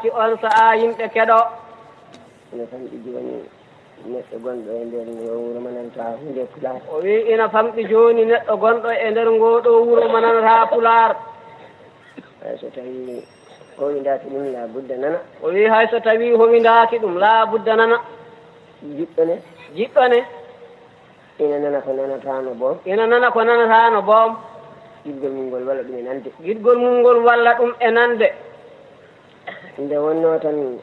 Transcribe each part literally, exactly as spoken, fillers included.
Ki on sa'a yimɓe keɗo. Ina famɗi jooni neɗɗo gonɗo e nder ngo wuro mo nanataa huunde e Pulaar. O wi'i ina famɗi jooni neɗɗo gonɗo e nder ngoo ɗoo wuro mo nanataa Pulaar. Hay so tawii howindaaki ɗum, laa budda nana. O wi'i hay so tawii howindaaki ɗum, laa budda nana. Jiɗɗo ne. Jiɗɗo ne. Ina nana ko nanataa no boom. Ina nana ko nanataa no boom. Giɗgol mum ngol walla ɗum e nande. Giɗgol mum ngol walla ɗum e nande. Nde wonnoo tan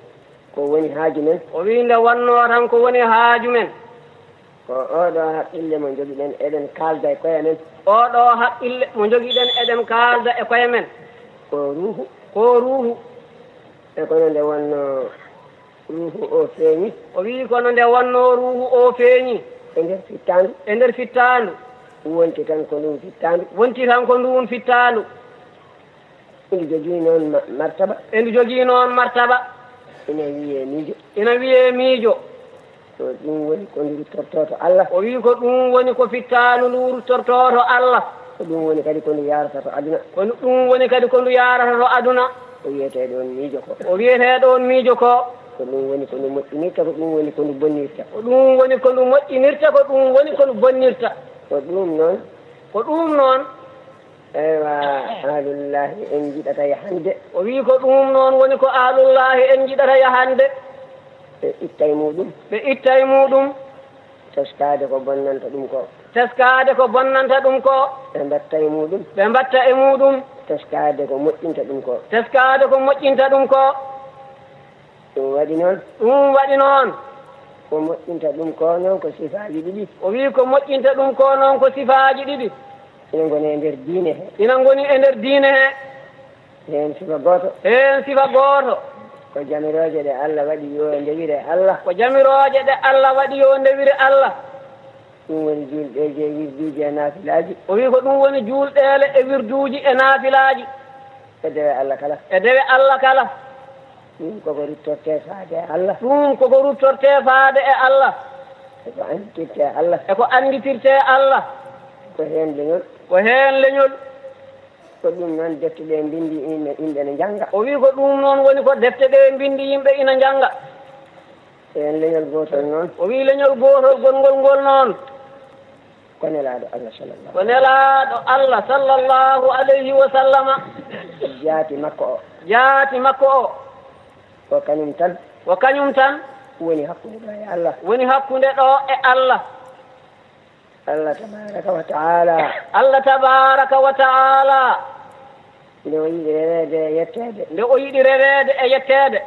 ko woni haaju men. O wi'i nde wonnoo tan ko woni haaju men. Ko oo ɗoo haqqille mo njogiɗen, eɗen kaalda e koye men. Oo ɗoo haqqille mo njogiɗen, eɗen kaalda e koye men. Ko ruuhu. Ko ruuhu. E kono nde wonnoo ruuhu o feeñi. O wi'i kono nde wonnoo ruuhu o feeñi. E nder fittaandu. E nder fittaandu. Wonti tan ko ndun fittaandu. Wonti tan ko ndun fittaandu. Ina jogii noon ma-, martaba. Ina jogii noon martaba. Ina wiyee miijo. Ina wiyee miijo. Ko ɗum woni ko ndu ruttortoo to Allah. O wi'i ko ɗum woni ko fittaandu ndu ruttortoo to Allah. Ko ɗum woni kadi ko ndu yaarata to aduna. Ko ɗum woni kadi ko ndu yaarata to aduna. Ko wiyetee ɗoon miijo ko. O wiyetee ɗoon miijo ko. Ko ɗum woni ko ndu moƴƴinirta, ko ɗum woni ko ndu bonnirta. Ko ɗum woni ko ndu moƴƴinirta, ko ɗum woni ko ndu bonnirta. Ko ɗum noon. Ko ɗum noon. Eywa, ahlullahi en njiɗata yahande. O wi'i ko ɗum noon woni ko ahlullahi en njiɗata yahande. Ɓe itta e muɗum. Ɓe itta e muɗum. Teskaade ko bonnanta ɗum ko. Teskaade ko bonnanta ɗum ko. Ɓe mbatta e muɗum. Ɓe mbatta e muɗum. Teskaade ko moƴƴinta ɗum ko. Teskaade ko moƴƴinta ɗum ko. Ɗum waɗi noon. Ɗum waɗi noon. Ko moƴƴinta ɗum ko noon ko sifaaji ɗiɗi. O wi'i ko moƴƴinta ɗum ko noon ko sifaaji ɗiɗi. Ina ngoni e nder diine he. Ina ngoni e nder diine he. Heen sifa gooto. Heen sifa gooto. Ko jamirooje ɗe Allah waɗi yo ndewire Allah. Ko jamirooje ɗe Allah waɗi yo ndewire Allah. Ɗum woni juulɗeeji e wirduuji e naafilaaji. O wi'i ko ɗum woni juulɗeele e wirduuji e naafilaaji. E dewe Allah kala. E dewe Allah kala. Ɗum koko ruttortee faade e Allah. Ɗum koko ruttortee faade e Allah. E ko annditirtee Allah. E ko annditirtee Allah. Ko heen leñol. Ko heen leñol. Ko ɗum noon defte ɗe mbinndi yimɓe, yimɓe ne njannga. O wi'i ko ɗum noon woni ko defte ɗe mbinndi yimɓe ina njannga. Heen leñol gootol noon. O wi'i leñol gootol gonngol ngol noon. Ko Nelaaɗo Allah sallallahu. Ko Nelaaɗo Allah sallallahu alayhi wa sallama. Jaati makko o. Jaati makko o. Ko kañum tan. Ko kañum tan. Woni hakkunde ɗo e Allah. Woni hakkunde ɗo e Allah. Allah tabaraka wa ta'ala. Allah tabaraka wa ta'ala. Nde o yiɗi reweede e yetteede. Nde o yiɗi reweede e yetteede.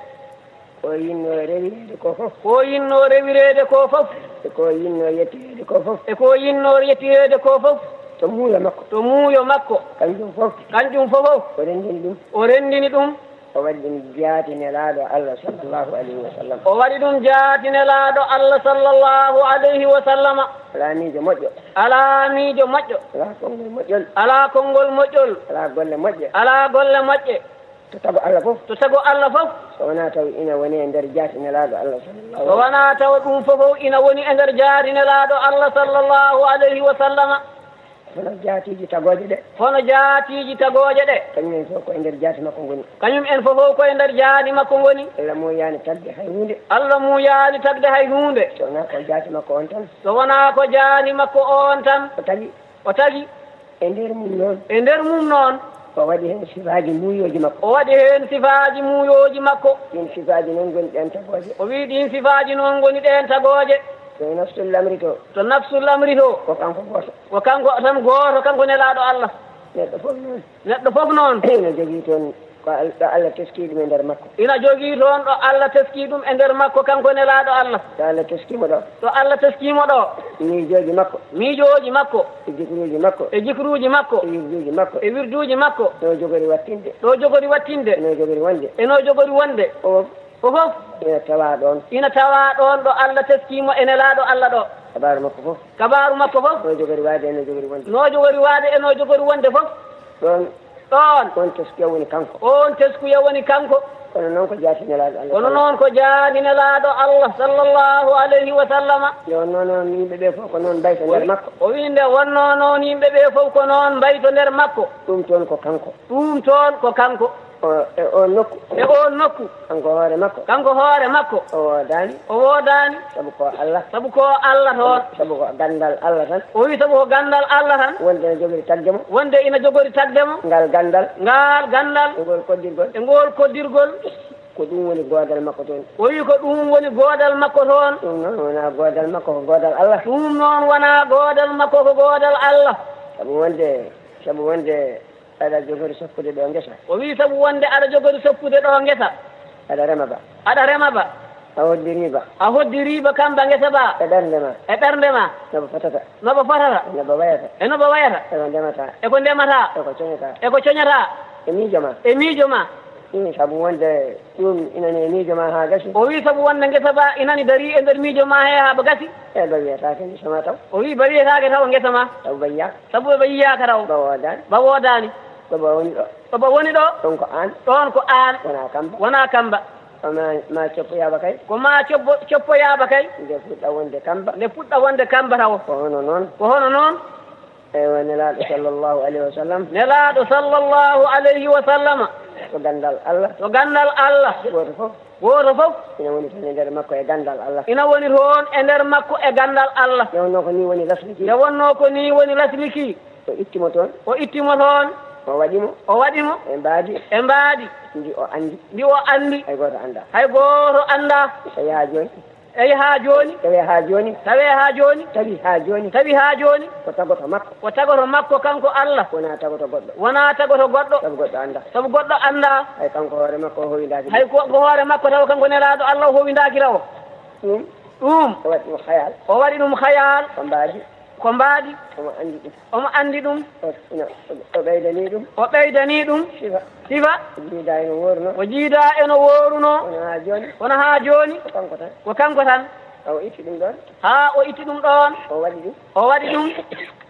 Ko yinnoo rewireede ko fof. Ko yinnoo rewireede ko fof. E ko yinnoo yettireede ko fof. E ko yinnoo yettireede ko fof. To muuyo makko. To muuyo makko. Kanjum fof. Kanjum fof. O renndini ɗum. O renndini ɗum. O waɗi ɗum jaati Nelaaɗo Allah sallallahu alayhi wa sallam. O waɗi ɗum jaati Nelaaɗo Allah sallallahu alayhi wa sallama. Alaa miijo moƴƴo. Alaa miijo moƴƴo. Alaa konngol moƴƴol. Alaa konngol moƴƴol. Alaa golle moƴƴe. Alaa golle moƴƴe. To tago Allah fof. To tago Allah fof. So wonaa taw ina woni e nder jaati Nelaaɗo Allah sallallahu. So wonaa taw ɗum fof ina woni e nder jaati Nelaaɗo Allah sallallahu alayhi wa sallama. Hono jaatiiji tagooje ɗe. Hono jaatiiji tagooje ɗe. Kañum en fof ko e nder jaati makko ngoni. Kañum en fof ko e nder jaati makko ngoni. Allah muuyaani tagde hay huunde. Allah muuyaani tagde hay huunde. So wonaa ko jaati makko on tan. So wonaa ko jaati makko on tan. O tagi. O tagi. E nder mum noon. E nder mum noon. O waɗi heen sifaaji muuyooji makko. O waɗi heen sifaaji muuyooji makko. Ɗiin sifaaji noon ngoni ɗeen tagooje. O wi'i ɗiin sifaaji noon ngoni ɗeen tagooje. To nafsul amri to. To nafsul amri to. Ko kanko gooto. Ko kanko tan gooto, kanko Nelaaɗo Allah. Neɗɗo fof noon. Neɗɗo fof noon. Ina jogii toon ko Al-, ɗo Allah teskii ɗum e nder makko. Ina jogii toon ɗo Allah teskii ɗum e nder makko, kanko Nelaaɗo Allah. Ɗo Allah teskii mo ɗo. Ɗo Allah teskii mo ɗo. Miijooji makko. Miijooji makko. E jikruuji makko. E jikruuji makko. E wirduuji makko. E wirduuji makko. Ɗo jogori wattinde. Ɗo jogori wattinde. Eno jogori wonde. Eno jogori wonde. O Fof. Ina tawaa ɗoon. Ina tawaa ɗoon ɗo Allah teskii mo e Nelaaɗo Allah ɗo. Kabaaru makko fof. Kabaaru makko fof. No jogori waade, no jogori wonde. No jogori waade e no jogori wonde fof. Ɗoon. Ɗoon. Oon teskuya woni kanko. Oon teskuya woni kanko. Kono noon ko jaati Nelaaɗo Allah. Kono noon ko jaati Nelaaɗo Allah sallallahu alayhi wa sallama. Nde wonnoo noon yimɓe ɓee fof ko noon mbayta nder makko. O wi-, o wi nde wonnoo noon yimɓe ɓee fof ko noon mbayta nder makko. Ɗum toon ko kanko. Ɗum toon ko kanko. O, e oon nokku. E oon nokku. Kanko hoore makko. Kanko hoore makko. O woodaani. O woodaani. Sabu ko Allah. Sabu ko Allah toon. Sabu ko ganndal Allah tan. O wi sabu ko ganndal Allah tan. Wonde ina jogori tagde mo. Wonde ina jogori tagde mo. Ngal ganndal. Ngal ganndal. E ngol koddirgol. E ngol koddirgol. Ko ɗum woni goodal makko toon. O wi ko ɗum woni goodal makko toon. Ɗum noon wonaa goodal makko, ko goodal Allah. Ɗum noon wonaa goodal makko, ko goodal Allah. Sabu wonde, sabu wonde aɗa jogori soppude ɗo ngesa. O wi sabu wonde aɗa jogori soppude ɗo ngesa. Aɗa rema ba. Aɗa rema ba. A hoddiri ba. A hoddiri ba kam ba ngesa ba. E ɓernde ma. E ɓernde ma. No ba fotata. No ba fotata. No ba wayata. E no ba wayata. E ko ndemata. E ko ndemata. E ko coñata. E ko coñata. E miijo ma. E miijo ma. Ɗum sabu wonde ɗum inani e miijo ma haa gasi. O wi sabu wonde ngesa ba inani darii e nder miijo ma he haa ba gasi. E ba wiyataake ngesa ma taw. O wi ba wiyataake taw ngesa ma. Sabu ba yiyaaka. Sabu ba yiyaaka taw. Ba woodaani. Ba woodaani. Ko ba woni ɗo. Ko ba woni ɗo. Ɗon ko aan. Ɗon ko aan. Wonaa kamba. Wonaa kamba. Ko ma, ma coppoyaa ba kay. Ko ma coppo-, coppoyaa ba kay. Nde fuɗɗa wonde kamba. Nde fuɗɗa wonde kamba taw. Ko hono noon. Ko hono noon. Eywa, Nelaaɗo sallallahu alayhi wa sallam. Nelaaɗo sallallahu alayhi wa sallam. Ko ganndal Allah. Ko ganndal Allah. Gooto fof. Gooto fof. Ina woni tan e nder makko e ganndal Allah. Ina woni toon e nder makko e ganndal Allah. Nde wonnoo ko nii woni lasliki. Nde wonnoo ko nii woni lasliki. O itti mo toon. O itti mo toon. O waɗi mo. O waɗi mo. E mbaadi. E mbaadi. Ndi o anndi. Ndi o anndi. Hay gooto anndaa. Hay gooto anndaa. Eyi haa jooni. Eyi haa jooni. Tawi haa jooni. Tawi haa jooni. Tawi haa jooni. Tawi haa jooni. Ko tagoto makko. Ko tagoto makko kanko Allah. Wonaa tagoto goɗɗo. Wonaa tagoto goɗɗo. Sabu goɗɗo anndaa. Sabu goɗɗo anndaa. Hay kanko hoore makko o howindaaki. Hay ko, ko hoore makko taw kanko Nelaaɗo Allah o howindaaki taw. Ɗum. Ɗum. O waɗi ɗum hayaal. O waɗi ɗum hayaal. Ko mbaadi. Ko mbaadi. Omo anndi ɗum. Omo anndi ɗum. O, ina, o, o ɓeydanii ɗum. O ɓeydanii ɗum. Sifa. Sifa. O jiidaa eno wooruno. O jiidaa eno wooruno. Kono haa jooni. Kono haa jooni. Ko kanko tan. Ko kanko tan. Haa o itti ɗum ɗoon. Haa o itti ɗum ɗoon. O waɗi ɗum. O waɗi ɗum.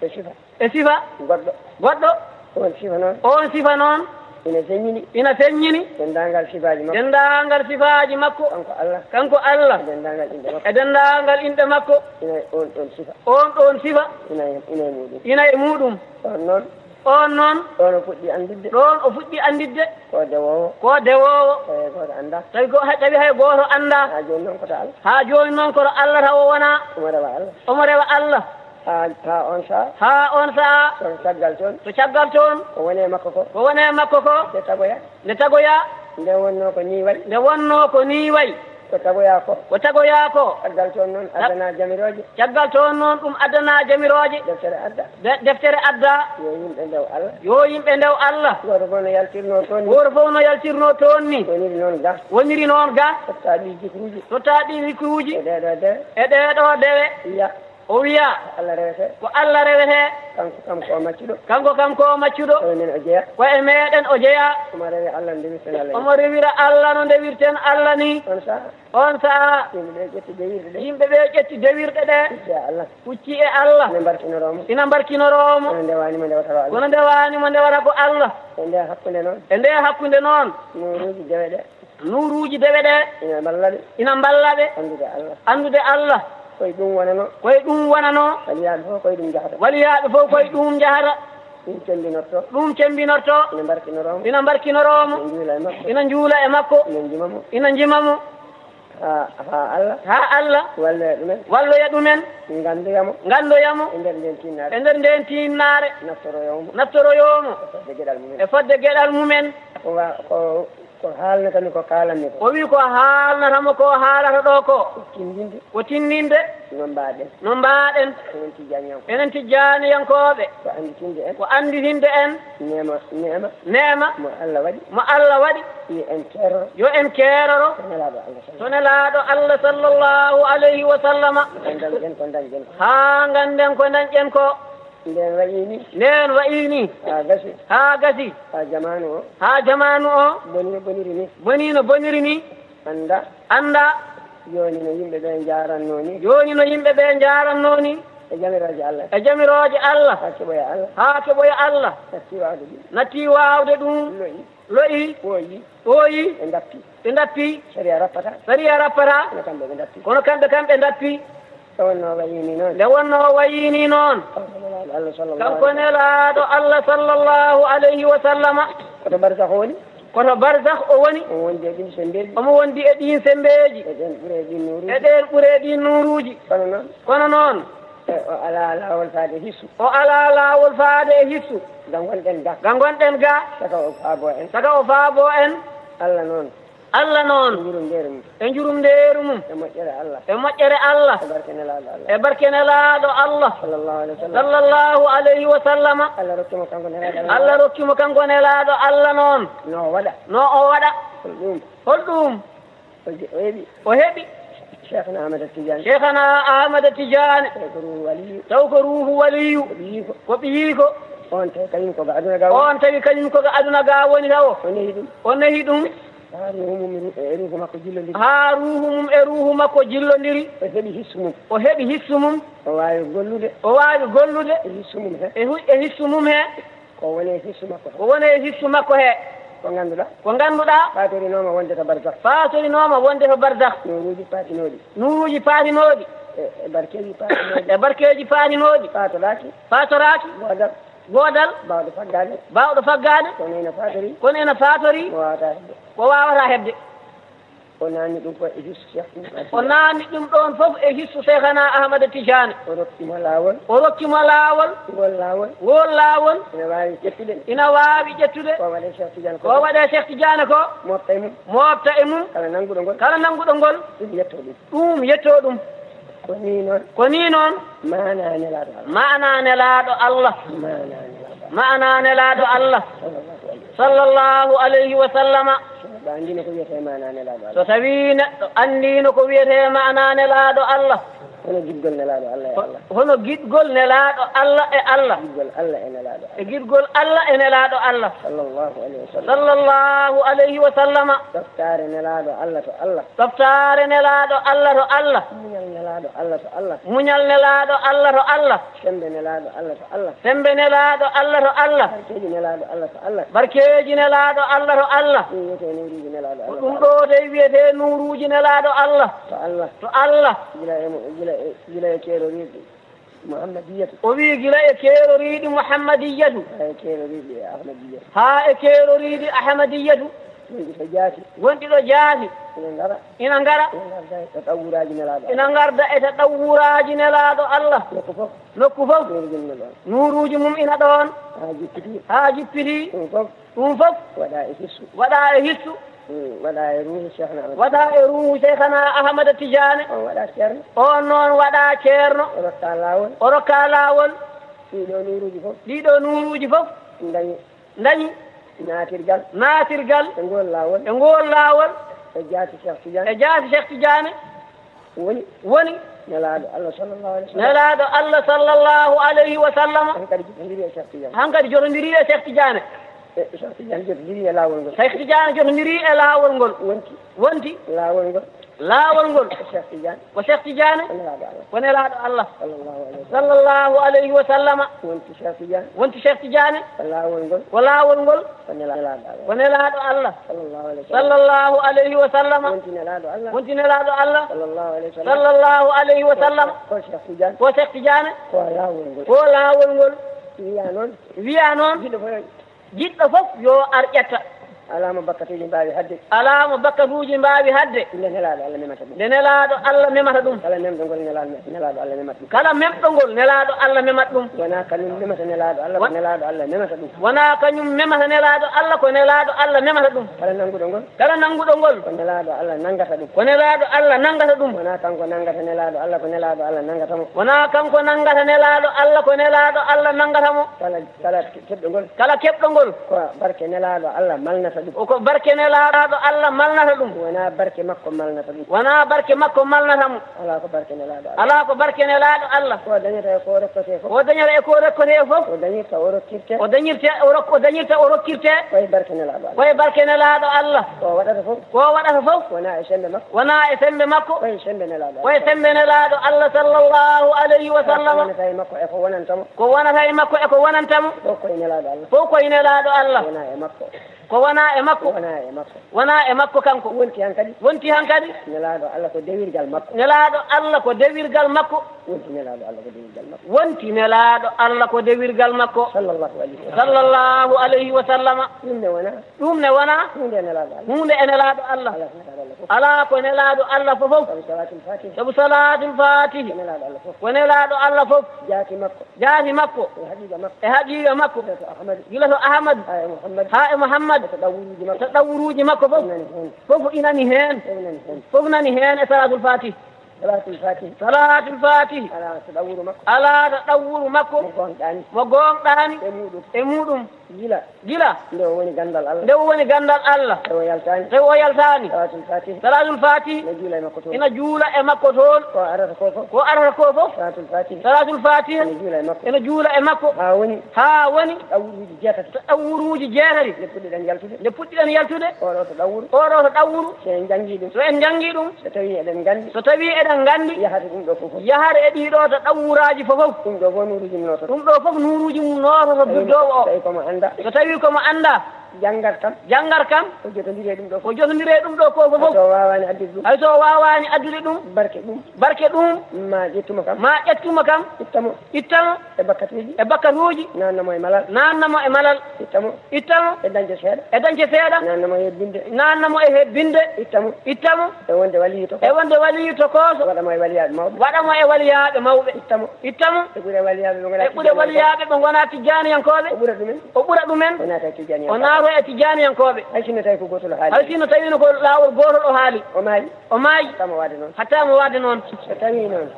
E sifa. E sifa. Goɗɗo. Goɗɗo. Oon sifa noon. Oon sifa noon. Ina feññini. Ina feññini. Denndaangal sifaaji makko. Denndaangal sifaaji makko. Kanko Allah. Kanko Allah. E denndaangal inɗe makko. E denndaangal inɗe makko. Ina e oon ɗoon sifa. Oon ɗoon sifa. Ina e, ina e muuɗum. Ina e muuɗum. Oon noon. Oon noon. Ɗoon o fuɗɗi annditde. Ɗoon o fuɗɗi annditde. Ko dewoowo. Ko dewoowo. Tawi hay gooto anndaa. Tawi ko, tawi hay gooto anndaa. Haa jooni noon ko to Allah. Haa jooni noon ko to Allah taw o wonaa. Omo rewa Allah. Omo rewa Allah. Haa, haa oon sahaa. Haa oon sahaa. Kono caggal toon. To caggal toon. Ko woni e makko ko. Ko woni e makko ko. Nde tagoyaa. Nde tagoyaa. Nde wonnoo ko nii wayi. Nde wonnoo ko nii wayi. Ko tagoyaa ko. Ko tagoyaa ko. Caggal toon noon addanaa jamirooje. Caggal toon noon ɗum addanaa jamirooje. Deftere adda. De-, deftere adda. Yo yimɓe ndew Allah. Yo yimɓe ndew Allah. Gooto fof no yaltirnoo toon ni. Gooto fof no yaltirnoo toon ni. Woniri noon ga. Woniri noon ga. Totta ɗi zikruuji. Totta ɗi zikruuji. E ɗee ɗoo dewe. E ɗee ɗoo dewe. Iya. O wiya, ko Allah rewetee. Ko Allah rewetee. Kanko kam ko maccuɗo. Kanko kam ko maccuɗo. Ko e men o jeyaa. Ko e meɗen o jeyaa. Omo rewi Allah no ndewirten Allah ni. Omo rewira Allah no ndewirten Allah ni. On sahaa. On sahaa. Yimɓe ɓe ƴetti dewirɗe ɗe. Yimɓe ɓe ƴetti dewirɗe ɗe. Hucci e Allah. Hucci e Allah. Ina mbarkinoroo mo. Ina mbarkinoroo mo. Kono ndewaani mo ndewata ko Allah. Kono ndewaani mo ndewata ko Allah. E ndee hakkunde noon. E ndee hakkunde noon. Nuuruuji dewe ɗe. Nuuruuji dewe ɗe. Ina mballa ɓe. Ina mballa ɓe. Anndude Allah. Anndude Allah. Ko e ɗum wonanoo. Ko e ɗum wonanoo. Waliyaaɓe fof ko e ɗum njahata. Waliyaaɓe fof ko e ɗum njahata. Ɗum cembinortoo. Ɗum cembinortoo. Ina mbarkinoroo mo. Ina mbarkinoroo mo. Ina njuula e makko. Ina njuula e makko. Ina njima mo. Ina njima mo. Haa, haa Allah. Haa Allah. Walloya ɗumen. Walloya ɗumen. Nganndoya mo. Nganndoya mo. E nder ndeen tiinnaare. E nder ndeen tiinnaare. Naftoroyoo mo. Naftoroyoo mo. E fodde geɗal mumen. E fodde geɗal mumen. Ko wa-, ko Ko haalnata mi ko kaalanmi ko. O wi ko haalnata mo ko haalata ɗo ko. Ko tindinde. Ko tindinde. No mbaaɗen. No mbaaɗen. Enen tijjaaniyankooɓe. Enen tijjaaniyankooɓe. Ko annditinde en. Ko annditinde en. Neema, neema. Neema. Mo Allah waɗi. Mo Allah waɗi. Yo en keeroro. Yo en keeroro. To Nelaaɗo Allah sallallahu. To Nelaaɗo Allah sallallahu alayhi wa sallama. Haa dañɗen ko dañɗen ko. Haa ngannden ko dañɗen ko. Ndeen wayi ni. Ndeen wayi ni. Haa gasi. Haa gasi. Haa jamaanu o. Haa jamaanu o. Boni no boniri ni. Boni no boniri ni. Annda. Annda. Jooni no yimɓe ɓe njaarannoo ni. Jooni no yimɓe ɓe njaarannoo ni. E jamirooje Allah. E jamirooje Allah. Haa keɓoya Allah. Haa keɓoya Allah. Natti waawde ɗum. Natti waawde ɗum. Lo'i. Lo'i. Ɓooyi. Ɓooyi. Ɓe ndappi. Ɓe ndappi. Sariya rappata. Sariya rappata. Kono kamɓe ɓe ndappi. Kono kamɓe kam ɓe ndappi. Nde wonnoo wayi ni noon. Nde wonnoo wayi ni noon. Kanko Nelaaɗo Allah sallallahu. Kanko Nelaaɗo Allah sallallahu alayhi wa sallama. Koto barzakhoo woni. Ko to barzakh o woni. Omo wondi e ɗin semmbeeji. Omo wondi e ɗin semmbeeji. E ɗen ɓure ɗin nuuruuji. E ɗen ɓure ɗin nuuruuji. Kono noon. Kono noon. E o alaa laawol faade hissu. O alaa laawol faade e hissu. Ga ngonɗen ga. Ga ngonɗen ga. Saka o faaboo en. Saka o faaboo en. Allah noon. Allah noon. E njurumndeeru mum. E njurumndeeru mum. E moƴƴere Allah. E moƴƴere Allah. E barke Nelaaɗo Allah. E barke Nelaaɗo Allah. Sallallahu alayhi wa sallam. Sallallahu alayhi wa sallama. Allah rokki mo kanko Nelaaɗo Allah. Allah rokki mo kanko Nelaaɗo Allah noon. No o waɗa. No o waɗa. Hol ɗum? Hol ɗum? O je-, o heɓi. O heɓi. Cheikhna Ahmad Tidiane. Cheikhna Ahmad Tidiane. Taw ko ruuhu waliyu. Taw ko ruuhu waliyu. Ko ɓiyiiko. Ko ɓiyiiko. On tawi kañum ko ga aduna ga woni. On tawi kañum ko ga aduna ga woni tawo. O nehi ɗum. O nehi ɗum. Haa ruuhu mum e ruuhu makko jillondiri. Haa ruuhu mum e ruuhu makko jillondiri. O heɓi hissu mum. O heɓi hissu mum. O waawi gollude. O waawi gollude. E hissu mum he. E hu-, e hissu mum he. Ko woni e hissu makko he. Ko woni e hissu makko he. Ko ngannduɗaa. Ko ngannduɗaa. Faatorinooma wonde to barzakh. Faatorinooma wonde to barzakh. Nuuruuji paatinooɗi. Nuuruuji paatinooɗi. E, e barkeeji paatinooɗi. E barkeeji paatinooɗi. Faatoraaki. Faatoraaki. Goodal. Goodal. Baawɗo faggaade. Baawɗo faggaade. Kono ina faatori. Kono ina faatori. Ko waawataa heɓde. Ko waawataa heɓde. O naanni ɗum ko e hissu Cheikh Tidiane. O naanni ɗum ɗoon fof e hissu Cheikhana Ahmada Tidiane. O rokki mo laawol. O rokki mo laawol. Ngol laawol. Ngol laawol. Ina waawi ƴettude. Ina waawi ƴettude. Ko waɗe Cheikh Tidiane ko. Ko waɗe Cheikh Tidiane ko. Mofta e mum. Mofta e mum. Kala nannguɗo ngol. Kala nannguɗo ngol. Ɗum yetto ɗum. Ɗum yetto ɗum. Ko nii noon. Ko nii noon. Maanaa Nelaaɗo Allah. Maanaa Nelaaɗo Allah. Maanaa Nelaaɗo Allah. Maanaa Nelaaɗo Allah. Sallallahu alayhi wa sallam. Sallallahu alayhi wa sallama. So neɗɗo anndiino ko wiyetee maanaa Nelaaɗo Allah. So tawii neɗɗo anndiino ko wiyetee maanaa Nelaaɗo Allah. Hono giɗgol Nelaaɗo Allah e Allah. Hono giɗgol Nelaaɗo Allah e Allah. Giɗgol Allah e Nelaaɗo Allah. E giɗgol Allah e Nelaaɗo Allah. Sallallahu alayhi wa sallam. Sallallahu alayhi wa sallama. Ɗoftaare Nelaaɗo Allah to Allah. Ɗoftaare Nelaaɗo Allah to Allah. Muñal Nelaaɗo Allah to Allah. Muñal Nelaaɗo Allah to Allah. Semmbe Nelaaɗo Allah to Allah. Semmbe Nelaaɗo Allah to Allah. Barkeeji Nelaaɗo Allah to Allah. Barkeeji Nelaaɗo Allah to Allah. Ɗum wiyetee nuuruuji Nelaaɗo Allah to Allah. Ɗum ɗo dey wiyetee nuuruuji Nelaaɗo Allah. To Allah. To Allah. Gila e mo-, gila e, gila e keeroriiɗi Muhammadiyyatu. O wii gila e keeroriiɗi Muhammadiyyatu. Haa e keeroriiɗi Ahmadiyyatu. Haa e keeroriiɗi Ahmadiyyatu. Wonɗi to jaati. Wonɗi ɗo jaati. Ina ngara. Ina ngara. Ina ngarda e taɗawwuraaji Nelaaɗo Allah. Ina ngarda e taɗawwuraaji Nelaaɗo Allah. Nokku fof. Nokku fof. Nuuruuji mum ɗoon. Nuuruuji mum ina ɗoon. Haa jippiti. Haa jippiti. Ɗum fof. Ɗum fof. Waɗa e hissu. Waɗa e hissu. Mm, waɗa e ruuhu Cheikhna Ahmad. Waɗa e ruuhu Cheikhna Ahmada Tidiane. On waɗa ceerno. On noon waɗa ceerno. O rokka laawol. O rokka laawol. Ɗii ɗoo nuuruuji fof. Ɗii ɗoo nuuruuji fof. Ndañi. Ndañi. Naatirgal. Naatirgal. E ngool laawol. E ngool laawol. E jaati Cheikh Tidiane. E jaati Cheikh Tidiane. Woni. Woni. Nelaaɗo Allah sallallahu alayhi wa sallam. Nelaaɗo Allah sallallahu alayhi wa sallam. Hankadi jotondiri e Cheikh Tidiane. Hankadi jotondiri e Cheikh Tidiane. E Cheikh Tidiane jotondiri e laawol ngol. Cheikh Tidiane jotondiri e laawol ngol. Wonti. Wonti. Laawol ngol. Laawol ngol. Ko Cheikh Tidiane. Ko Cheikh Tidiane. Ko Nelaaɗo Allah. Ko Nelaaɗo Allah. Sallallahu alayhi wa sallam. Sallallahu alayhi wa sallama. Wonti Cheikh Tidiane. Wonti Cheikh Tidiane. Ko laawol ngol. Ko laawol ngol. Ko Nelaaɗo Allah. Ko Nelaaɗo Allah. Sallallahu alayhi wa sallam. Sallallahu alayhi wa sallam. Wonti Nelaaɗo Allah. Wonti Nelaaɗo Allah. Sallallahu alayhi wa sallam. Sallallahu alayhi wa sallam. Ko, ko Cheikh Tidiane. Ko Cheikh Tidiane. Ko laawol ngol. Ko laawol ngol. Wiya noon. Wiya noon. Jiɗɗo fof yo Jiɗɗo fof yo ar ƴetta. Alaa mo bakkatuuji mbaawi haɗde. Alaa mo bakkatuuji mbaawi haɗde. Nde Nelaaɗo Allah memata ɗum. Nde Nelaaɗo Allah memata ɗum. Kala memɗo ngol Nelaaɗo, Nelaaɗo Allah memata ɗum. Kala memɗo ngol Nelaaɗo Allah memata ɗum. Wonaa kañum memata Nelaaɗo Allah, ko Nelaaɗo Allah memata ɗum. Wonaa kañum memata Nelaaɗo Allah, ko Nelaaɗo Allah memata ɗum. Kala nannguɗo ngol. Kala nannguɗo ngol. Ko Nelaaɗo Allah nanngata ɗum. Ko Nelaaɗo Allah nanngata ɗum. Wonaa kanko nanngata Nelaaɗo Allah, ko Nelaaɗo Allah nanngata mo. Wonaa kanko nanngata Nelaaɗo Allah, ko Nelaaɗo Allah nanngata mo. Kala Kala keɓɗo ngol. Kala keɓɗo ngol. Ko barke Nelaaɗo Allah malnata ɗum. Ko barke Nelaaɗo Allah malnata ɗum. Wonaa barke makko malnata ɗum. Wonaa barke makko malnata mo. Alaa ko barke Nelaaɗo Allah. Alaa ko barke Nelaaɗo Allah. Ko dañata e ko rokkotee fof. Ko dañata e ko rokkotee fof. O dañirta o rokkirte. O dañirte o rok-, o dañirta o rokkirte. Ko e barke Nelaaɗo Allah. Ko e barke Nelaaɗo Allah. Ko waɗata fof. Ko waɗata fof. Wonaa e semmbe makko. Wonaa e semmbe makko. Ko e semmbe Nelaaɗo Allah. Ko e semmbe Nelaaɗo Allah sallallahu alayhi wa sallam. Ko wonata e makko e ko wonanta mo. Ko wonata e makko e ko wonanta mo. Fof ko e Nelaaɗo Allah. Fof ko e Nelaaɗo Allah. Wonaa e makko. Ko wonaa e makko. Wonaa e makko. Wonaa e makko kanko. Wonti hankadi. Wonti hankadi. Nelaaɗo Allah ko dewirgal makko. Nelaaɗo Allah ko dewirgal makko. Wonti Nelaaɗo Allah ko dewirgal makko. Wonti Nelaaɗo Allah ko dewirgal makko. Sallallahu alayhi wa sallam. Sallallahu alayhi wa sallama. Ɗum ne wonaa. Ɗum ne wonaa. Huunde e Nelaaɗo Allah. Huunde e Nelaaɗo Allah. Alaa ko Nelaaɗo Allah fof. Alaa ko Nelaaɗo Allah fof. Sabu Salaatul Faatihi. Sabu Salaatul Faatihi. Ko Nelaaɗo Allah fof. Ko Nelaaɗo Allah fof. Jaati makko. Jaati makko. E haqiiqa makko. E haqiiqa makko. Gila to Ahmadu. Gila to Ahmadu. Haa e Muhammadu. Haa e Muhammadu. E taɗawwuruuji makko. Taɗawwuruuji makko fof. Fof nani heen. Fof inani heen. Fof nani heen. Fof nani heen e Salaatul Faatihi. Salaatul Faatihi. Salaatul Faatihi. Alaa taɗawwuru makko. Alaa taɗawwuru makko. Mo goongɗaani. Mo goongɗaani. E muuɗum. E muuɗum. Gila. Gila. Nde o woni ganndal Allah. Nde o woni ganndal Allah. Nde o yaltaani. Nde o yaltaani. Salaatul Faatihi. Salaatul Faatihi. Ina juula e makko toon. Ina juula e makko toon. Ko arata ko fof. Ko arata ko fof. Salaatul Faatihi. Salaatul Faatihi. Ina juula e makko. Ina juula e makko. Haa woni. Haa woni. Taɗawwuruuji jeetati. Taɗawwuruuji jeetati. Nde puɗɗiɗen yaltude. Nde puɗɗiɗen yaltude. Oɗo taɗawwuru. Oɗo taɗawwuru. So en njanngii ɗum. So en njanngii ɗum. So tawii eɗen nganndi. So tawii eɗen nganndi. Yahata ɗum ɗo fof fof. Yahata e ɗii ɗo taɗawwuruuji fof fof. Ɗum ɗo fof nuuruuji mum noototo. Ɗum ɗo fof nuuruuji mum noototo biddoowo o. So tawii ko mo anndaa. So tawii ko mo anndaa. Janngat kam. Janngat kam. Ko jotondiri e ɗum ɗo fof. Ko jotondiri e ɗum ɗo ko fof fof. Hay so o waawaani addude ɗum. Hay so o waawaani addude ɗum. Barke ɗum. Barke ɗum. Ma ƴettu mo kam. Ma ƴettu mo kam. Itta mo. Itta mo. E bakkatuuji. E bakkatuuji. Naatna mo e malal. Naatna mo e malal. Itta mo. Itta mo. E dañde seeɗa. E dañde seeɗa. Naatna mo e hebbinde. Naatna mo e hebbinde. Itta mo. Itta mo. E wonde waliyu tokooso. E wonde waliyu tokooso. Waɗa mo e waliyaaɓe mawɓe. Waɗa mo e waliyaaɓe mawɓe. Itta mo. Itta mo. E ɓure waliyaaɓe ɓe ngonaa. E ɓure tijjaaniyankooɓe. Waliyaaɓe ɓe ngonaa tijjaaniyankooɓe. O ɓura ɗumen. O ɓura ɗumen. O naata e tijjaaniyankooɓe. O naata e tijjaaniyankooɓe. Hay sinno tawi ko gootol o haali. Hay sinno tawi no ko laawol gootol o haali. O maayi. O maayi. Hatta mo waɗde noon. Hatta mo waɗde noon. So tawii noon.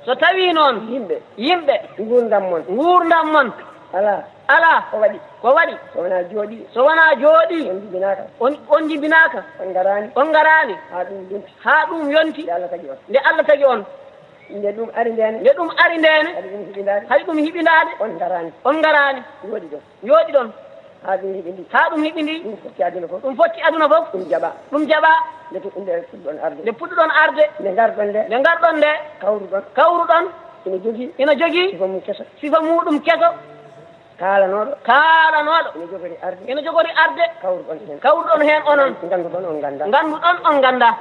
So tawii noon. Yimɓe. Yimɓe. Nguurndam mon. Nguurndam mon. Alaa. Alaa. Ko waɗi. Ko waɗi. So wonaa jooɗii. So wonaa jooɗii. On njibinaaka. On, on njibinaaka. On ngaraani. On ngaraani. Haa ɗum yonti. Haa ɗum yonti. Nde Allah tagi on. Nde Allah tagi on. Nde ɗum ari ndeene. Nde ɗum ari ndeene. Haɗi ɗum hiɓindaade. Haɗi ɗum hiɓindaade. On ngaraani. On ngaraani. Njooɗi ɗon. Njooɗi ɗon. Haa ɗum hiɓindii. Haa ɗum hiɓindii. Ɗum fotti aduna fof. Ɗum fotti aduna fof. Ɗum jaɓaa. Ɗum jaɓaa. Nde puɗɗuɗon arde. Nde puɗɗuɗon arde. Nde ngarɗon nde. Nde ngarɗon nde. Kawruɗon. Kawruɗon. Ina jogii. Ina jogii. Sifa mum keso. Sifa muuɗum keso. Kaalanooɗo. Kaalanooɗo. Ina jogori arde. Ina jogori arde. Kawruɗon heen. Kawruɗon heen onon. Ngannduɗon on nganndaa. Ngannduɗon on nganndaa.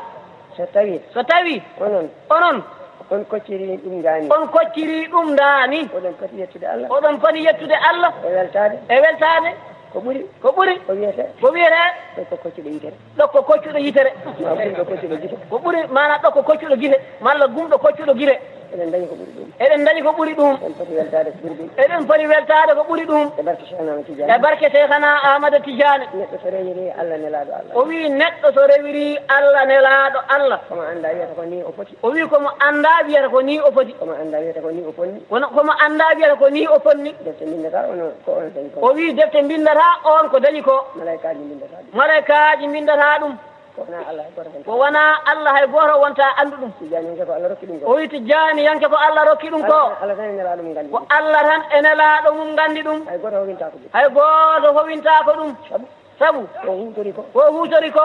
So tawii. So tawii. Onon. Onon. On kocciri ɗum ndaani. On kocciri ɗum ndaani. Oɗon poti yettude Allah. Oɗon poti yettude Allah. E weltaade. E weltaade. Ko ɓuri. Ko ɓuri. Ko wiyetee. Ko wiyetee. Ɗo ko koccuɗo yitere. Ɗo ko koccuɗo yitere. Ma ɓuri ɗo koccuɗo gite. Ko ɓuri, maanaam ɗo ko koccuɗo gite. Malla gumɗo koccuɗo gite. Eɗen ndañi ko ɓuri ɗum. Eɗen ndañi ko ɓuri ɗum. Eɗen poti weltaade ko ɓuri ɗum. Eɗen poti weltaade ko ɓuri ɗum. E barke Cheikh Ahmad Tidiane. E barke Cheikhana Ahmad Tidiane. Neɗɗo so rewiri Allah nelaaɗo Allah. O wii neɗɗo so rewiri Allah nelaaɗo Allah. Ko mo anndaa wiyata ko nii o foti. O wii ko mo anndaa wiyata ko nii o foti. Ko mo anndaa wiyata ko nii o foti. Kono ko mo anndaa wiyata ko nii o foti. Defte mbinndata on ko on dañi ko. O wii defte mbinndata on ko dañi ko. Malaykaaji mbinndata ɗum. Malaykaaji mbinndata ɗum. Ko wonaa Allah hay gooto wontaa. Ko wonaa Allah hay gooto wontaa anndu ɗum. Tijjaaniyanke ko Allah rokki ɗum ko. O wii tijjaaniyanke ko Allah rokki ɗum ko. Allah, Allah tan e nelaaɗo mum nganndi ɗum. Ko Allah tan e nelaaɗo mum nganndi ɗum. Hay gooto howintaako ɗum. Hay gooto howintaako ɗum. Sabu. Sabu. Ko huutori ko. Ko huutori ko.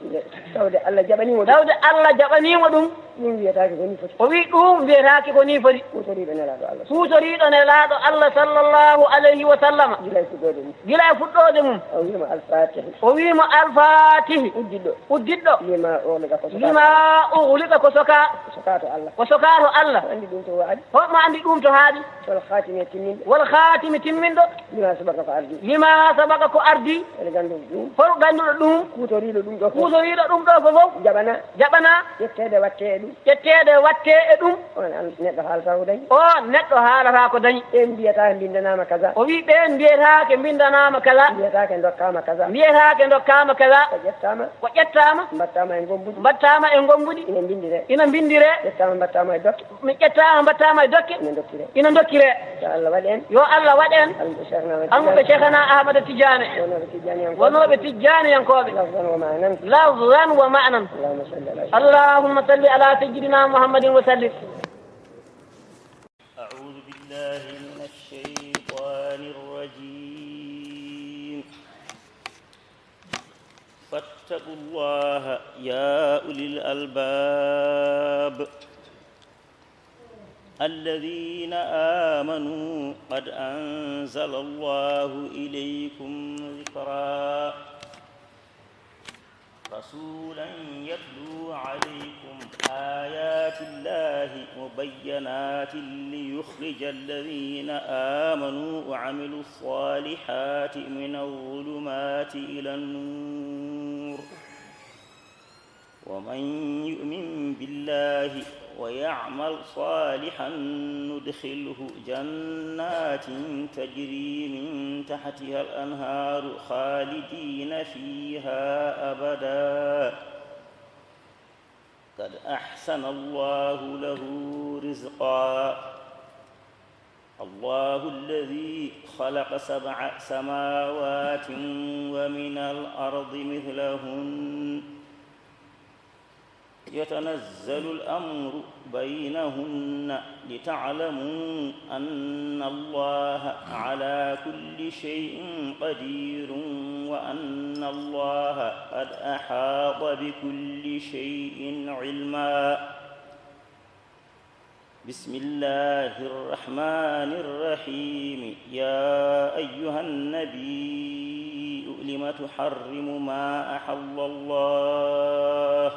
Nde tawde Allah jaɓanii mo ɗum. Tawde Allah jaɓanii mo ɗum. Ɗum wiyetaake ko nii foti. O wii ɗum wiyetaake ko nii foti. Huutoriiɗo nelaaɗo Allah. Huutoriiɗo nelaaɗo Allah sallallahu alayhi wa sallam. Gila e fuɗɗoode mum. Gila e fuɗɗoode mum. O wii mo Alfaatihi. O wii mo Alfaatihi. Uddiɗɗo. Uddiɗɗo. Lima ughliqa ko sokaaka. Lima ughliqa ko soka. Ko sokaato Allah. Ko sokaato Allah. Ko anndi ɗum to waɗi. Hoɗmo anndi ɗum to haaɗi. Wal khaatimi e timminɗo. Wal khaatimi timminɗo. Lima sabaqa ko ardi. Lima sabaqa ko ardi. Eɗen nganndi ɗum. Hol ngannduɗo ɗum? Kuutoriiɗo ɗum ɗo fof. Kuutoriiɗo ɗum ɗo fof. Jaɓana. Jaɓana. Ƴetteede waɗtee e ɗum. Ƴetteede waɗtee e ɗum. On an-, neɗɗo haalata ko dañi. O neɗɗo haalata ko dañi. Ɓeen mbiyata mbinndanaama kaza. O wii ɓeen mbiyetaake mbinndanaama kaza. Mbiyetaake ndokkaama kaza. Mbiyetaake ndokkaama kaza. Ko ƴettaama. Ko ƴettaama. Mbaɗtaama e ngombuɗi. Mbaɗtaama e ngombuɗi. Ina mbinndire. Ina mbinndire. Ƴettaama mbaɗtaama e dokke. Mi ƴettaama mbaɗtaama e dokke. Ina dokkire. Ina dokkire. Yo Allah waɗ en. Yo Allah waɗ en. Almuɓe Cheikhna Ahmad Almuɓe Tidiane. Cheikhna Ahmad Tidiane. Wonooɓe Tidiane en. Wonooɓe Tijjaaniyankooɓe. Lafzan wa ma'nan. Lafzan wa ma'nan. Allahumma salli ala Allahumma salli ala sayyidina Muhammadin wa sallim. أعوذ بالله من الشيطان الرجيم. فاتقوا الله يا أولي الألباب الذين آمنوا قد أنزل الله إليكم ذكرا. رسولا يتلو عليكم آيات الله مبينات ليخرج الذين آمنوا وعملوا الصالحات من الظلمات إلى النور، ومن يؤمن بالله ويعمل صالحا ندخله جنات تجري من تحتها الأنهار خالدين فيها أبدا، قد أحسن الله له رزقا. الله الذي خلق سبع سماوات ومن الأرض مثلهن يتنزل الأمر بينهن لتعلموا أن الله على كل شيء قدير وأن الله قد أحاط بكل شيء علما. بسم الله الرحمن الرحيم. يا أيها النبي لم تحرم ما أحل الله،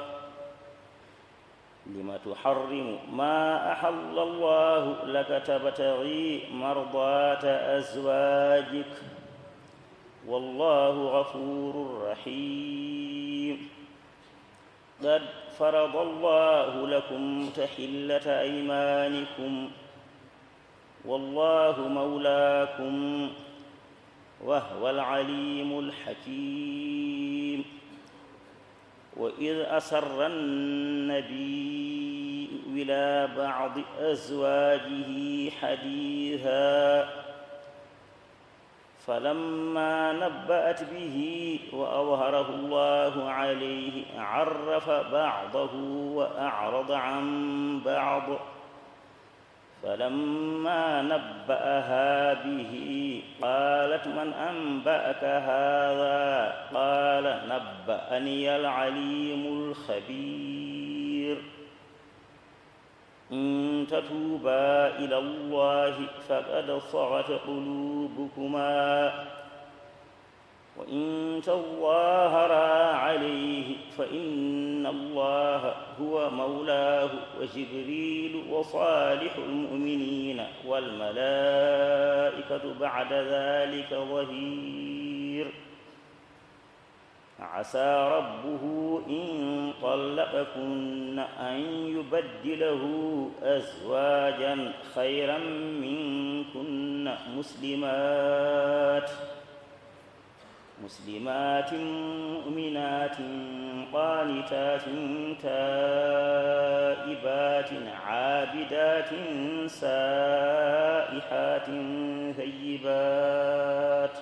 لم تحرم ما أحل الله لك تبتغي مرضات أزواجك، والله غفور رحيم. قد فرض الله لكم تحلة أيمانكم، والله مولاكم، وهو العليم الحكيم. وإذ أسر النبي إلى بعض أزواجه حديثا، فلما نبأت به وأظهره الله عليه عرف بعضه وأعرض عن بعض، فلما نبأها به قالت من أنبأك هذا؟ قال نبأني العليم الخبير. إن تتوبا إلى الله فقد صغت قلوبكما، وإن تظاهرا عليه فإن الله هو مولاه وجبريل وصالح المؤمنين والملائكة بعد ذلك ظهير. عسى ربه إن طلقكن أن يبدله أزواجا خيرا منكن مسلمات، مسلمات مؤمنات قانتات تائبات عابدات سائحات ثيبات،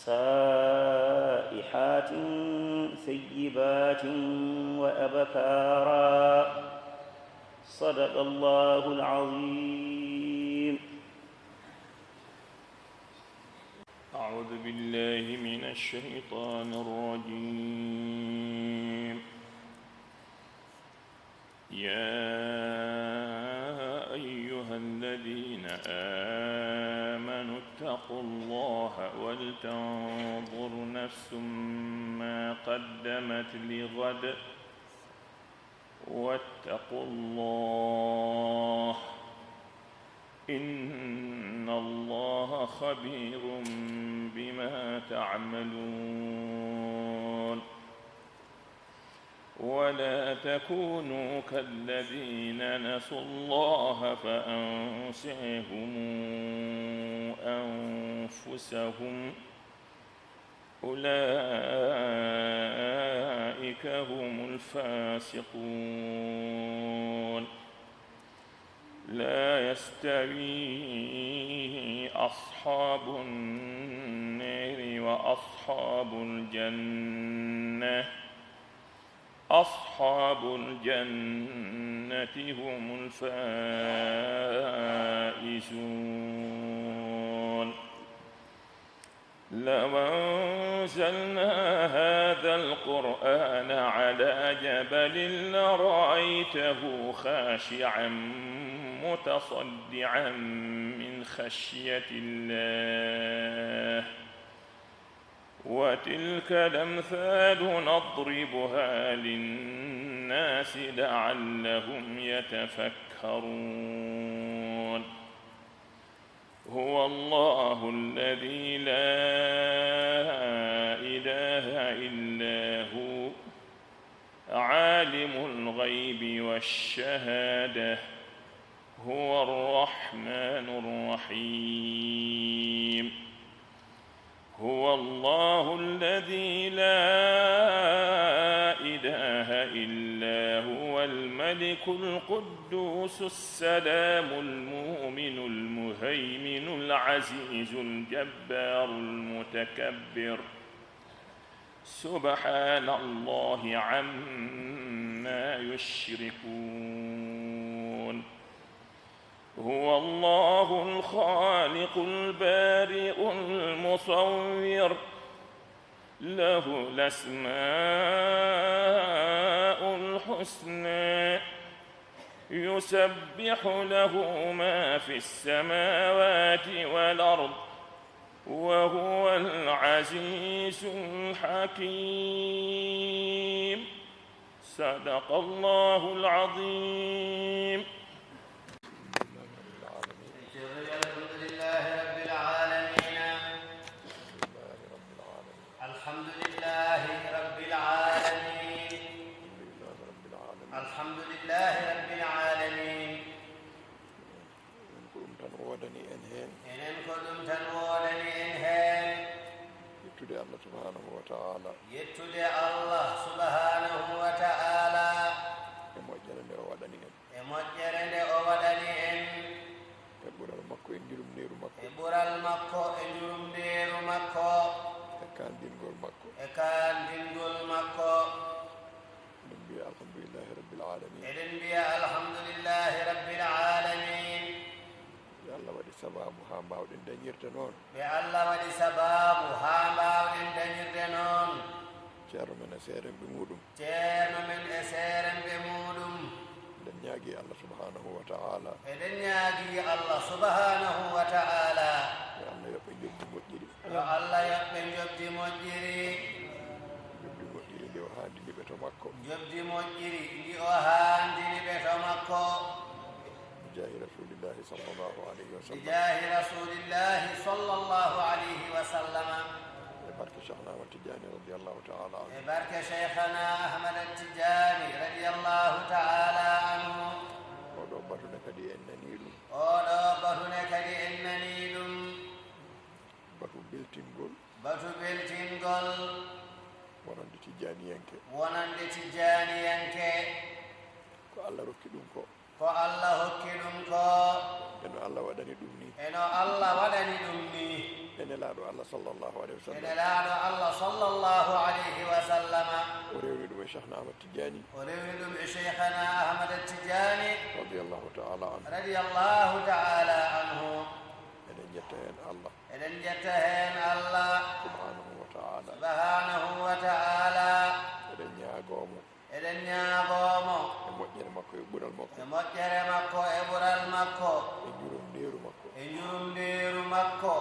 سائحات ثيبات وأبكارا. صدق الله العظيم. أعوذ بالله من الشيطان الرجيم. يا أيها الذين آمنوا اتقوا الله ولتنظر نفس ما قدمت لغد، واتقوا الله، إن الله خبير بما تعملون. ولا تكونوا كالذين نسوا الله فأنساهم أنفسهم، أولئك هم الفاسقون. لا يستوي أصحاب النار وأصحاب الجنة، أصحاب الجنة هم الفائزون. لو أنزلنا هذا القرآن على جبل لرأيته خاشعا متصدعا من خشية الله، وتلك الأمثال نضربها للناس لعلهم يتفكرون. هو الله الذي لا إله إلا هو، عالم الغيب والشهادة، هو الرحمن الرحيم. هو الله الذي لا إله إلا هو، الملك القدوس السلام المؤمن المهيمن العزيز الجبار المتكبر. سبحان الله عما يشركون. هو الله الخالق البارئ المصور، له الأسماء الحسنى، يسبح له ما في السماوات والأرض، وهو العزيز الحكيم. صدق الله العظيم. الحمد لله رب العالمين. الحمد لله رب العالمين. الحمد لله رب العالمين. Enen ko ɗum tan woodani en heen. Enen ko ɗum tan woodani en heen. Yettude Allah subhanahu wa ta'ala. Yettude Allah subhanahu wa ta'ala. E moƴƴere nde o waɗani en. E moƴƴere nde o waɗani en. E ɓural makko e njurumneeru makko. E ɓural makko e njurumneeru makko. E kaandingol makko. E kaandingol makko. Eɗen mbiya alhamdulillahi rabbil alamin. Eɗen mbiya alhamdulillahi rabbil alamin. Yo Allah waɗi sababu haa mbaawɗen dañirde noon. Ɓe Allah waɗi sabaabu haa mbaawɗen dañirde noon. Ceerno men e seerenɓe muuɗum. Ceerno men e seerenɓe muuɗum. Eɗen ñaagi Allah subhanahu wa ta'ala. Eɗen ñaagi Allah subhanahu wa ta'ala. Yo Allah yoɓ ɓe njoɓdi moƴƴiri. Yo Allah yoɓ ɓe njoɓdi moƴƴiri. Njoɓdi moƴƴiri ndi o haandini ɓe to makko. Njoɓdi moƴƴiri ndi o haandini ɓe to makko. Bijaahi Rasulillahi sallallahu alayhi wa sallam. Bijaahi Rasulillahi sallallahu alayhi wa sallam. E barke Cheikhna Ahmad Tidiane radiyallahu ta'ala anhu. E barke Cheikhna Ahmad Tidiane radiyallahu ta'ala anhu. Oɗo batu ne kadi en nanii ɗum. Oɗo batu ne kadi en nanii ɗum. Batu beltingol. Batu beltingol. Wonande Tijjaaniyanke. Wonande Tijjaaniyanke. Ko Allah rokki ɗum ko. Ko Allah hokki ɗum ko. E no Allah waɗani ɗum ni. E no Allah waɗani ɗum ni. E Nelaaɗo Allah sallallahu alayhi wa sallam. E Nelaaɗo Allah sallallahu alayhi wa sallam. O rewni ɗum e Cheikhna Ahmad Tidiane. O rewni ɗum e Cheikhna Ahmad Tidiane. Radiyallahu ta'ala anhu. Radiyallahu ta'ala anhu. Eɗen njetta heen Allah. Eɗen njetta heen Allah. Subhanahu wa ta'ala. Subhanahu wa ta'ala. Eɗen ñaagoo mo. Eɗen ñaagoo mo. E moƴƴere makko e ɓural makko. E moƴƴere makko e ɓural makko. E njurumndeeru makko. E njurumndeeru makko.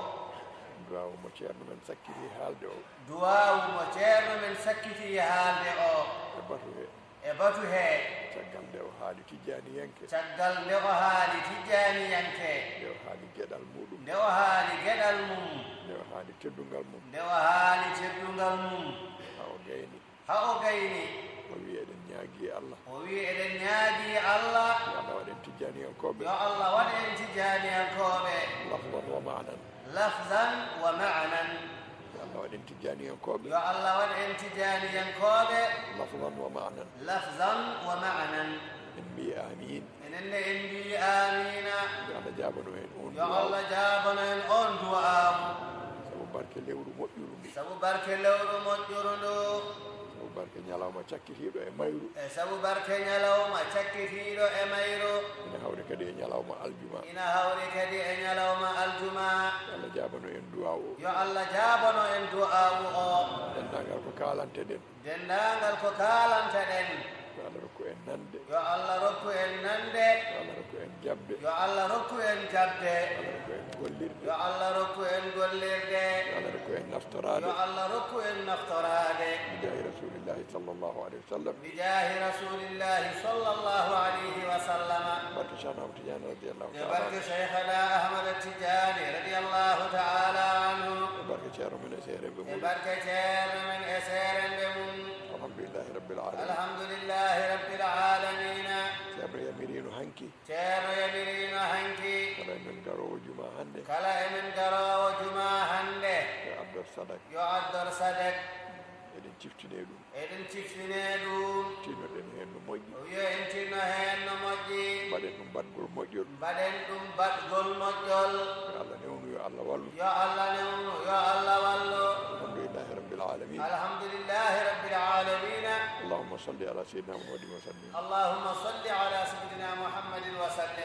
Duwaawu mo ceerno men sakkiti haalde o. Duwaawu mo ceerno men sakkiti haalde o. E batu he. E batu he. Caggal nde o haali Tijjaaniyanke. Caggal nde o haali Tijjaaniyanke. Nde o haali geɗal muɗum. Nde o haali geɗal mum. Nde o haali teddungal mum. Nde o haali teddungal mum. Haa o gayni. Haa o gayni. O wi'i eɗen ñaagi Allah. O wi'i eɗen ñaagi Allah. Yo Allah waɗ en Tijjaaniyankooɓe. Yo Allah waɗ en Tijjaaniyankooɓe. Lafzan wa ma'nan. Lafzan wa ma'nan. Yo Allah waɗ en Tijjaaniyankooɓe. Yo Allah waɗ en Tijjaaniyankooɓe. Lafzan wa ma'nan. Lafzan wa ma'nan. En mbi'i aamiin. Enen ne en mbi'i aamiina. Yo Allah jaabano en oon du'aawu. Yo Allah jaabano en oon du'aawu. Sabu barke lewru moƴƴuru ndu. Sabu barke lewru moƴƴuru ndu. Sabu barke ñalawma cakkitiiɗo e mayru. E sabu barke ñalawma cakkitiiɗo e mayru. Ina hawri kadi e ñalawma aljuma. Ina hawri kadi e ñalawma aljuma. Yo Allah jaabano en du'aawu o. Yo Allah jaabano en du'aawu o. Denndaangal ko kaalanteɗen. Denndaangal ko kaalanteɗen. Yo Allah rokku en nande. Yo Allah rokku en nande. Yo Allah rokku en jaɓde. Yo Allah rokku en jaɓde. Yo Allah rokku en gollirde. Yo Allah rokku en gollirde. Yo Allah rokku en naftoraade. Yo Allah rokku en naftoraade. Bi jaahi Rasulillahi sallallahu alayhi wa sallam. Bi jaahi Rasulillahi sallallahu alayhi wa sallam. Barke Cheikh Ahmad Tidiane radiyallahu ta'ala anhu. E barke Cheikhana Ahmad Tidiane radiyallahu ta'ala anhu. E barke Ceerno men e seerenɓe mum. E barke Ceerno men e seerenɓe mum. Alhamdulillahi Rabbil Alamin. Alhamdulillahi Rabbil Alamina. Ceerno yamiriino hanki. Ceerno yamiriino hanki. Kala e men garoowo juma hannde. Kala e men garoowo juma hannde. Yo addor sadak. Yo addor sadak. Eɗen ciftine ɗum. Eɗen ciftine ɗum. Tinnoɗen heen no moƴƴi. O wiya en tinno heen no moƴƴi. Mbaɗen ɗum baɗgol moƴƴol. Mbaɗen ɗum baɗgol moƴƴol. Yo Allah newnu, yo Allah wallu. Yo Allah newnu, yo Allah wallu. Alhamdulillahi Rabbil Alamin. Alhamdulillahi Rabbil Alamina. Allahumma salli ala Sayyidina Muhammadin wa sallim. Allahumma salli ala Sayyidina Muhammadin wa sallim.